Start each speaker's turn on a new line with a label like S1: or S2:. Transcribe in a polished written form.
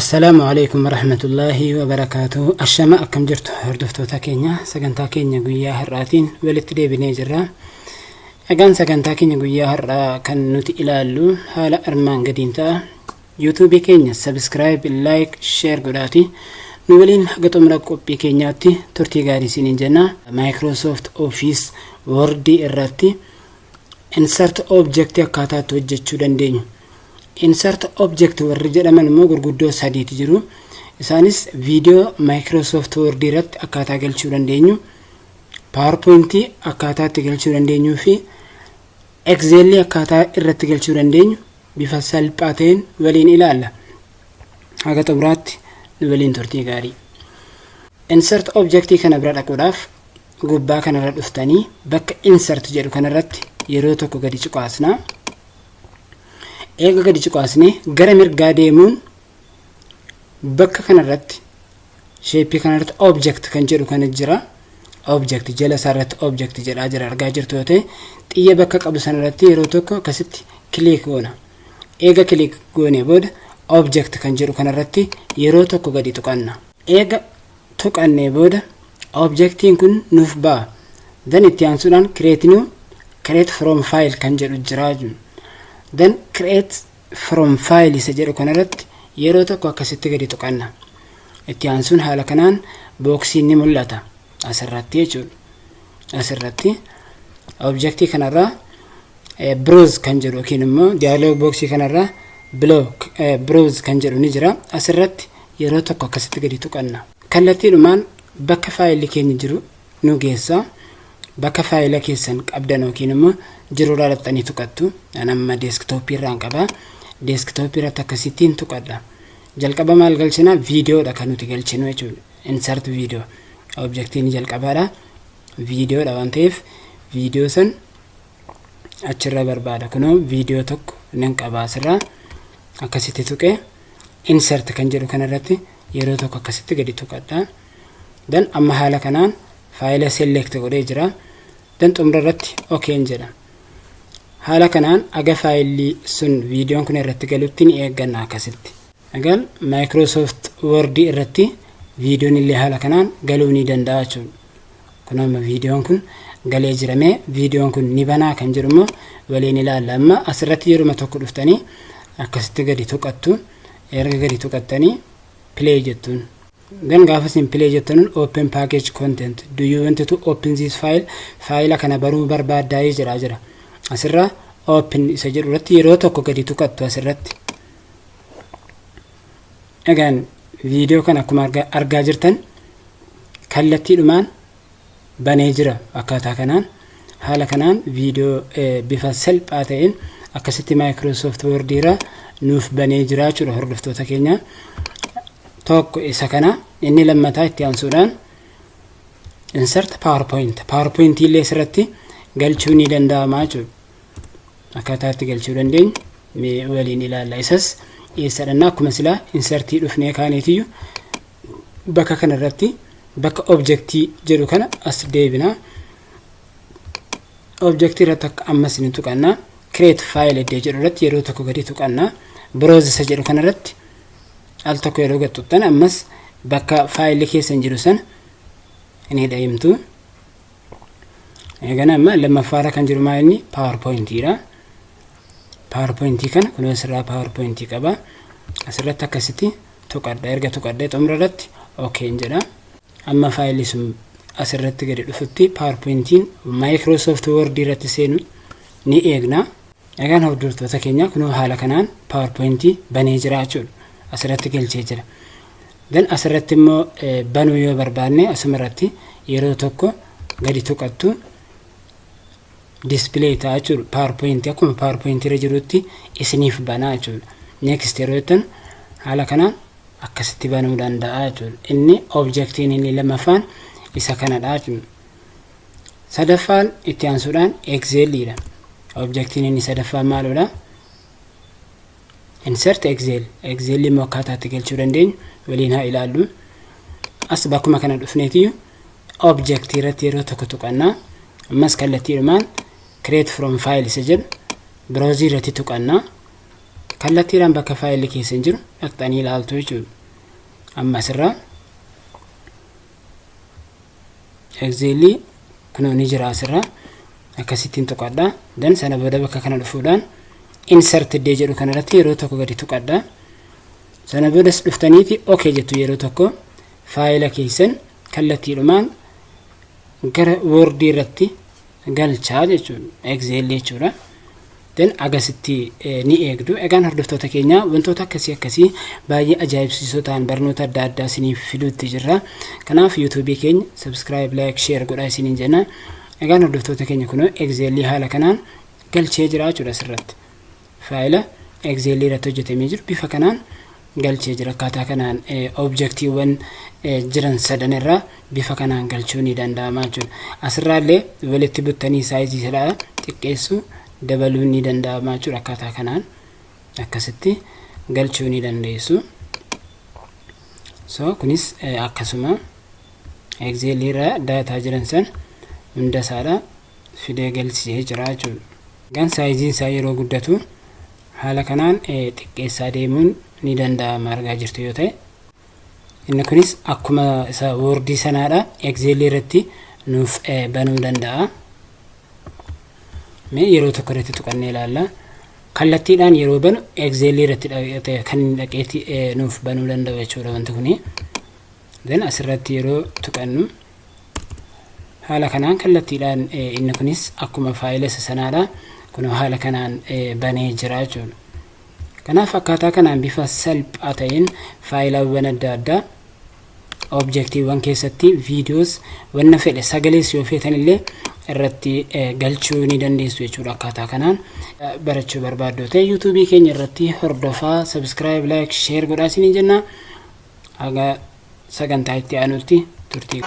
S1: Assalaamu alaikum warahmatullaahi wabarakaatuh. Ashama, akkam jirtu hordoftoota keenya? Sagantaa keenya guyyaa har'aatiin walitti deebinee jirra. Egaan sagantaa keenya guyyaa har'aa kan nuti ilaallu haala armaan gadiin ta'a. Yuutuubii keenya subscribe, like, share godhaati nu waliin haga xumura qophii keenyaatti turtii gaarii isiniin jenna. Microsoft Office Word irratti insert object akkaataa itti hojjechuu dandeenyu. Insert object warri jedhaman immoo gurguddoo sadiitu jiru. Isaanis viidiyoo Microsoft Word irratti akkaataa galchuu dandeenyu, PowerPoint akkaataa itti galchuu dandeenyuu fi Excel akkaataa irratti galchuu dandeenyu bifa salphaa ta'een waliin ilaalla. Haga xumuraatti nu waliin turtii gaarii. Insert object kana bira dhaquudhaaf gubbaa kanarra dhuftanii bakka insert jedhu kanarratti yeroo tokko gadi cuqaasna. Eega gadi cuqaasnee gara mirgaa deemuun bakka kanarratti, shape kanarratti object kan jedhu kana jira. Object jala isaarratti object jedhaa jira, argaa jirtu yoo ta'e, xiyya bakka qabu sanarratti yeroo tokko akkasitti click goona. Eega click goonee booda object kan jedhu kanarratti yeroo tokko gadi tuqanna. Eega tuqannee booda objectiin kun nuuf ba'a. Then itti aansuudhaan create new, create from file kan jedhu jira. Then create from file isa jedhu kanarratti yeroo tokko akkasitti gadi tuqanna. Itti aansuun haala kanaan boxiin ni mul'ata asirratti jechuudha. Asirratti objectii kanarraa browse kan jedhu yookiin immoo dialog boxii kanarraa browse kan jedhu ni jira. Asirratti yeroo tokko akkasitti gadi tuqanna. Kallattiidhumaan bakka faayilli keenya jiru nu geessa. Bakka faayila keessan qabdan yookiin immoo jirurraa dhaqxanii tuqattu. An amma desktopii irraan qaba. Desktopii irratti akkasittiin tuqadha. Jalqaba maal galchina? Viidiyoodha kan nuti galchinu jechuudha. Insert video objectiin jalqabaadha. Viidiyoodha waan ta'eef viidiyoo san achirra barbaada. Kunoo viidiyoo tokko nan qaba, asirraa akkasitti tuqee insert kan jedhu kanarratti yeroo tokko akkasitti gadi tuqadha. Dan amma haala kanaan faayila select godhee jira. Dan xumura irratti okeen jedha. Haala kanaan aga faayilli sun, viidiyoon kun irratti galutti ni eegganna akkasitti. Egaan Microsoft Word irratti viidiyoon illee haala kanaan galuu ni danda'a jechuudha. Kun amma viidiyoon kun galee jiramee, viidiyoon kun ni banaa kan jedhu immoo waliin ilaalla. Amma asirratti yeruma tokko dhuftanii akkasitti gadi tuqattu. Erga gadi tuqattanii play jettuun. Then gaafa isin play jettan, "Open package content, do you want to open this file?" Faayila kana baruu barbaaddaa jedhaa jira. Asirra open isa jedhu irratti yeroo tokko gadi tuqattu asirratti. Egaan viidiyoo kana akkuma argaa jirtan kallattiidhumaan banee jira akkaataa kanaan. Haala kanaan viidiyoo bifa salphaa ta'een akkasitti Microsoft Word irra nuuf banee jira jechuudha, hordoftoota keenya. Tokko isa kana. Inni lammataa itti aansuudhaan insert PowerPoint. PowerPoint illee asirratti galchuu ni danda'ama jechuudha. Akkaataa itti galchuu dandeenyu mee waliin ilaalla. Isas eessadhannaa? Akkuma silaa insertii dhufnee kaaneetiyyuu bakka kanarratti, bakka objectii jedhu kana as deebina. Objectii irratti akka ammas ni tuqannaa. Create file iddoo jedhu irratti yeroo tokko gadi tuqannaa. Browse isa jedhu kanarratti al tokko yeroo gad tuqxan ammas bakka faayilli keessan jiru sana ni dhayimtu. Eegana amma lammaffaarra kan jiru maal inni? PowerPointiidha. PowerPointii kana kun asirraa PowerPointii qaba. Asirratti akkasitti tuqadha. Erga tuqadhee xumura irratti okeen jedha. Amma faayilli sun asirratti gadi dhufutti, PowerPointiin Microsoft Word irratti seenu ni eegna. Egaan hordoftoota keenya, kunoo haala kanaan PowerPointii banee jira jechuudha. Asirratti galchee jira. Dan asirratti immoo banuu yoo barbaanne asuma irratti yeroo tokko gadi tuqattu, display ta'a jechuudha. PowerPointii akkuma PowerPointii irra jirutti isiniif banaa jechuudha. Next yeroo jettan haala kanaan akkasitti banuu danda'a jechuudha. Inni objectiin inni lammaffaan isa kanadha jechuudha. Sadaffaan itti aansuudhaan Exceliidha. Objectiin inni sadaffaan maalidha? Insert Excel. Excel immoo akkaataa itti galchuu dandeenyu waliin haa ilaallu. As bakkuma kana dhufneetiyyuu object irratti yeroo tokko tuqannaa. Ammas kallattiidhumaan create from file isa jedhu browse irratti tuqannaa. Kallattiidhaan bakka faayilli keessan jiru dhaqxanii ilaaltu jechuudha. Amma asirraa Excelii kunoo ni jira, asirraa akkasittiin tuqadha. Then sana booda bakka kana dhufuudhaan insert iddee jedhu kanarratti yeroo tokko gadi tuqadha. Sana boodas dhuftaniiti okay jettu. Yeroo tokko faayila keessan kallattiidhumaan gara Wordii irratti galchaa jechuudha. Excel jechuudha. Then agasitti ni eegdu. Egaan hordoftoota keenya, wantoota akkasii akkasii baay'ee ajaa'ibsiisoo ta'an barnoota adda addaa isiniif fiduutti jirra. Kanaaf YouTubeii keenya subscribe, like, share godhaa isiniin jenna. Egaan hordoftoota keenya, kunoo Excelii haala kanaan galchee jira jechuudha asirratti. Faayila Excelii irratti hojjetamee jiru bifa kanaan galchee jira. Akkaataa kanaan objectiiwwan jiran sadan irraa bifa kanaan galchuu ni danda'ama jechuudha. Asirraallee walitti buttanii sizeii isaa xiqqeessuu, dabaluun ni danda'ama jechuudha. Akkaataa kanaan akkasitti galchuu ni dandeessu. So kunis akkasuma Excelii irra daataa jiran san hunda isaadha fidee galchee jira jechuudha. Egaan sizeiin isaa yeroo guddatu haala kanaan xiqqeessaa deemuun ni danda'ama, argaa jirtu yoo ta'e. Inni kunis akkuma isa Wordii sanaadha, Excelii irratti nuuf banuu danda'a. Mee yeroo tokko irratti tuqannee ilaalla. Kallattiidhaan yeroo banu Excelii irratti kan inni dhaqeetti nuuf banuu danda'u jechuudha wanti kuni. Then asirratti yeroo tuqannu haala kanaan kallattiidhaan inni kunis akkuma faayila isa sanaadha. Kun haala kanaan banee jira jechuudha. Kanaaf akkaataa kanaan bifa salphaa ta'een faayilawwan adda addaa objectiiwwan keessatti, viidiyoos, wanna fedhe, sagalees yoo feetan illee irratti galchuu ni dandeessu jechuudha. Akkaataa kanaan barachuu barbaaddu ta'e YouTubeii keenya irratti hordofaa, subscribe, like, share godhaa isiniin jenna. Haga sagantaa itti aanutti turtii.